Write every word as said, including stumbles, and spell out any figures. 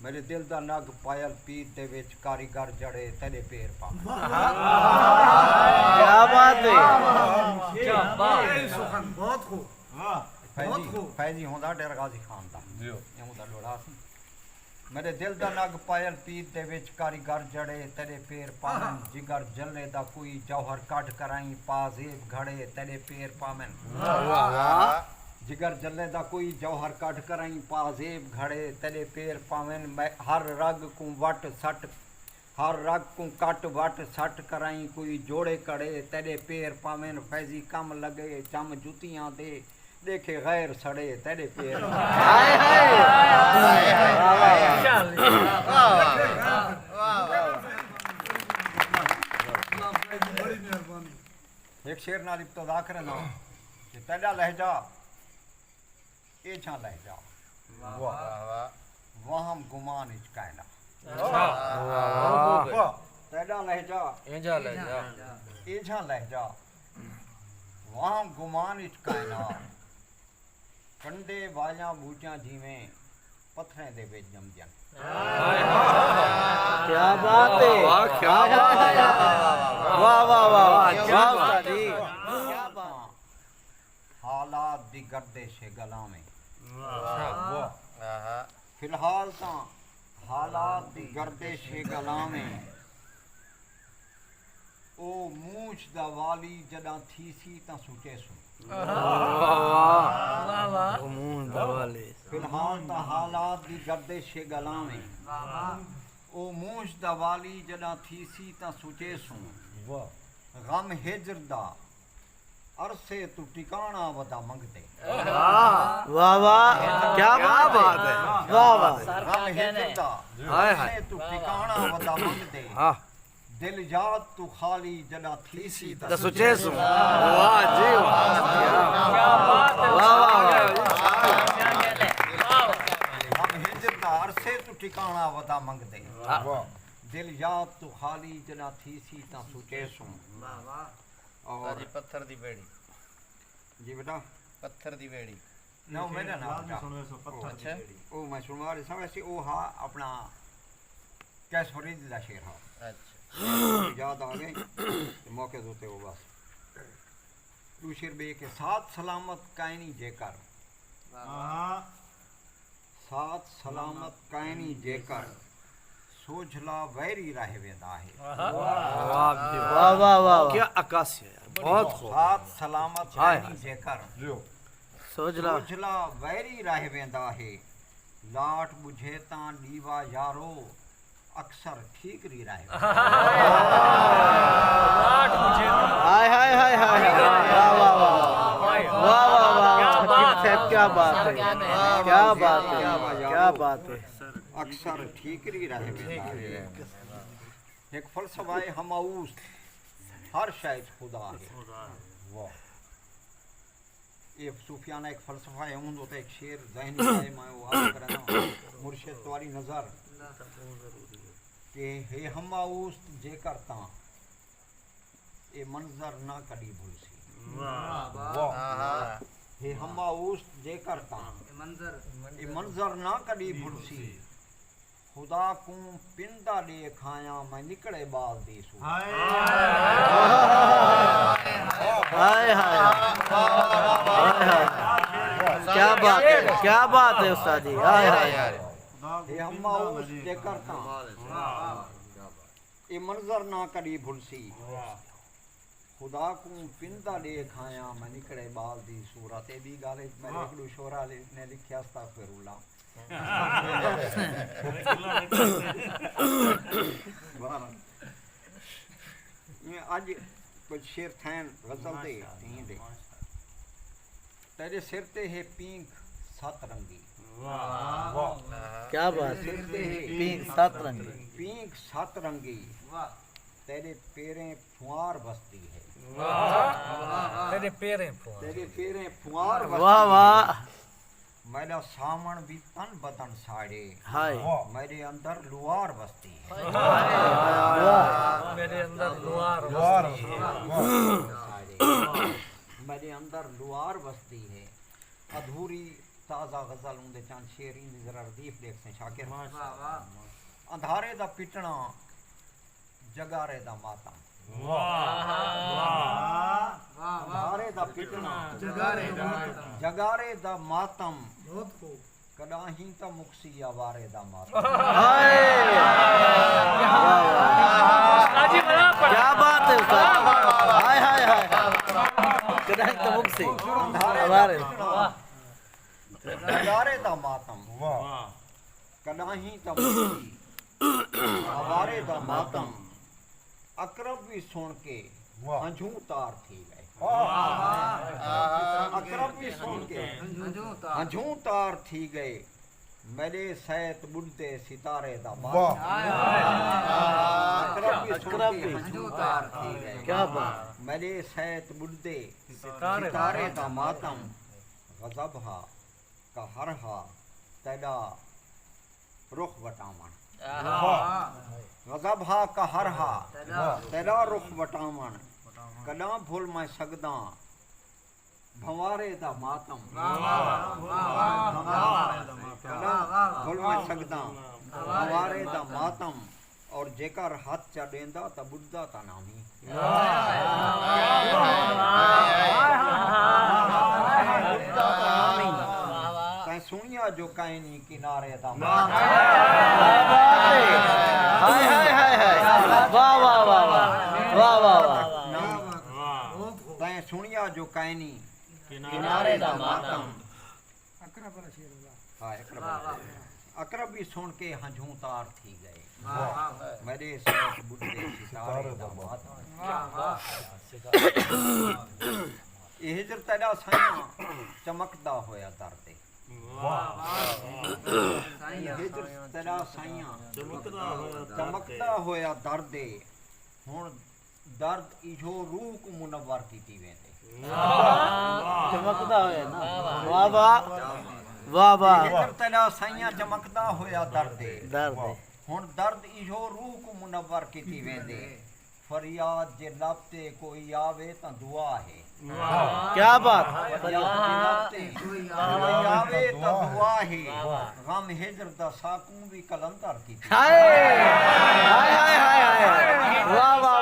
میݙے دل دا نگ پائل پیت دے وچ، کاریگر جڑے تیݙے پیر پاون۔ کیا بات ہے۔ سخن بہت خوب۔ فیضی ہوندا ڈیرہ غازی خان دا، اے ہوندا ݙوہڑا سی۔ میݙے دل دا نگ پائل پیت دے وچ، کاریگر جڑے تیݙے پیر پاون۔ جگر جلے دا کوئی جوہر کڈھ کرائیں، پازیب گھڑے تیݙے پیر پاون۔ جگر جلے دا کوئی جوہر کڈھ کرائیں، پازیب گھڑے تیݙے پیر پاون۔ میں ہر رگ کوں وٹ سٹ ہر رگ کوں کٹ وٹ سٹ کرائیں، کوئی جوڑے کڑے تیݙے پیر پاون۔ فیضی کم لڳے چم جتیاں دے، ݙیکھے غیر سڑے تیݙے پیر پاون۔ ہک شعر نال ابتدا کرنا کہ تیݙا لہجہ ایجھاں لہجہ وہم گمان اچ کائنا۔ تیݙا لہجہ ایجھاں لہجہ وہم گمان اچ کائنا۔ کنڈے والیاں ٻوٹیاں جیویں پتھریں دے وچ ڄمدیاں۔ کیا بات ہے۔ واہ واہ واہ واہ۔ حالات دی گردش ہے گلاویں۔ فی الحال تاں حالات دی گردش ہے گلاویں۔ او مونجھ دا والی جݙاں تھیسی تاں سوچیسوں۔ او مونجھ دا والی۔ فی الحال تاں حالات دی گردش ہے گلاویں۔ او مونجھ دا والی جݙاں تھیسی تاں سوچیسوں۔ غم ہجر دا عرصے توں ٹکاݨا ودا منگدے۔ واہ واہ کیا بات ہے۔ واہ واہ۔ غم ہجر دا عرصے توں ٹکاݨا ودا منگدے۔ دل یاد توں خالی جݙاں تھیسی تاں سوچیسوں۔ واہ جی واہ۔ واہ واہ واہ۔ غم ہجر دا عرصے توں ٹکاݨا ودا منگدے۔ دل یاد توں خالی جݙاں تھیسی تاں سوچیسوں۔ اور پتھر دی بیڑی۔ جی بیٹا۔ پتھر دی بیڑی۔ نہ، او میݙا نہ بیٹا۔ او میں سݨوا ݙیساں، ویسے او ہا اپݨا قیس فریدی دا شعر ہا۔ یاد آ ڳئے تے موقع دے اتے او بس۔ ݙو شعر ٻئے کہ ساتھ سلامت کائنی جیکر۔ ساتھ سلامت کائنی جیکر۔ سوجھلا ویری رہ ویندا ہے۔ واہ واہ واہ۔ کیا عکاسی ہے یار۔ بہت خوب۔ ساتھ سلامت کائنی جیکر۔ سوجھلا۔ سوجھلا ویری رہ ویندا ہے۔ لاٹ ٻجھے تاں ݙیوا یارو اکثر ٹھیکری رہ ویندا ہے۔ ہائے ہائے ہائے ہائے۔ واہ واہ واہ۔ واہ واہ واہ۔ کیا بات ہے۔ کیا بات ہے۔ کیا بات ہے۔ اکثر ٹھیکری رہ ویندا ہے۔ ہک فلسفہ ہے ہماؤس، ہر شے اچ خدا ہے۔ واہ۔ اے صوفیانہ ہک فلسفہ ہے، اوندے اتے ہک شعر ذہن اچ آئے، میں او عرض کرنا۔ مرشد تہاݙی نظر کہ ہے ہماؤس جیکر تاں اے منظر نہ کݙی بھلسی۔ ہے ہماؤس جیکر تاں اے منظر نہ کݙی بھلسی۔ خدا کوں پندا ݙیکھ آیاں میں نکڑے ٻال دی صورت۔ ہائے ہائے۔ کیا بات ہے، کیا بات ہے استاد جی۔ ہائے ہائے۔ ہے ہماؤس جیکر تاں اے منظر نہ کݙی بھلسی۔ خدا کوں پندا ݙیکھ آیاں میں نکڑے ٻال دی صورت۔ اے ٻی ڳالھ ہے، میݙے ہک ݙو شعرا نے لکھیا، استغفر اللہ۔ اڄ کجھ شعر تھئن غزل دے، تیں دے۔ تیݙے سر تے ہے پینک ست رنگی۔ کیا بات ہے۔ تیݙے سر تے ہے پینک ست رنگی۔ پینک ست رنگی۔ تیݙے پیریں پھوار وسدی ہے۔ تیݙے پیریں پھوار۔ تیݙے پیریں پھوار وسدی ہے۔ واہ واہ۔ میݙا ساوݨ وی تن بدن ساڑے۔ ہائے۔ میݙے اندر لوار وسدی ہے۔ میݙے اندر لوار وسدی ہے۔ میݙے اندر لوار وسدی ہے۔ ادھوری تازہ غزل اوندے چند شعر ایندی ذرا ردیف ݙیکھسیں شاکر۔ واہ واہ۔ اندھارے دا پٹݨا، جڳارے دا ماتم۔ اندھارے دا پٹݨا، جڳارے دا ماتم۔ کݙاہیں تاں مکسی آوارے دا ماتم۔ کیا بات ہے استاد۔ ہائے ہائے ہائے۔ کݙاہیں تاں مکسی آوارے۔ جڳارے دا ماتم۔ کݙاہیں تاں مکسی آوارے دا ماتم۔ اقرب وی سݨ کے ہنجھوں تار تھی ڳئے۔ اقرب وی سݨ کے ہنجھوں تار تھی ڳئے۔ میݙے سیت ٻݙدے ستارے دا ماتم۔ اقرب وی سݨ کے ہنجھوں تار تھی ڳئے۔ کیا بات۔ میݙے سیت ٻݙدے ستارے دا ماتم۔ غضب ہا، قہر ہا، تیݙا رخ وٹاوݨ۔ غضب ہا، قہر ہا، تیݙا رخ وٹاوݨ۔ کݙاں بھل میں سڳداں بھنوارے دا ماتم۔ کݙاں بھل میں سڳداں بھنوارے دا ماتم۔ اور جیکر ہتھ چا ݙیندا تاں ٻݙدا تاں نہ ہی۔ تیں سݨیا جو کائنی کنارے دا ماتم۔ ہائے ہائے ہائے ہائے۔ واہ واہ واہ واہ۔ واہ واہ واہ۔ تیں سݨیا جو کائنی کنارے دا ماتم۔ اقرب والا شعر ہوا۔ ہاں، اقرب والا شعر۔ اقرب وی سݨ کے ہنجھوں تار تھی ڳئے۔ میݙے سیت ٻݙدے ستارے دا ماتم۔ اے ہجر تیݙا سائیاں چمکدا ہویا درد اے۔ اے ہجر تیݙا سائیاں چمکدا ہویا درد اے۔ ہݨ درد ایہو روح کوں منور کیتی ویندے۔ چمکدا ہویا نا۔ واہ واہ۔ واہ واہ۔ ہجر تیݙا سائیاں چمکدا ہویا درد اے۔ درد اے۔ ہݨ درد ایہو روح کوں منور کیتی ویندے۔ فریاد جے لب تے کوئی آوے تاں دعا ہے۔ کیا بات۔ فریاد جے لب تے کوئی آوے تاں دعا ہے۔ غم ہجر دا ساکوں وی قلندر کیتی۔ ہائے۔ ہائے ہائے ہائے ہائے۔ واہ واہ۔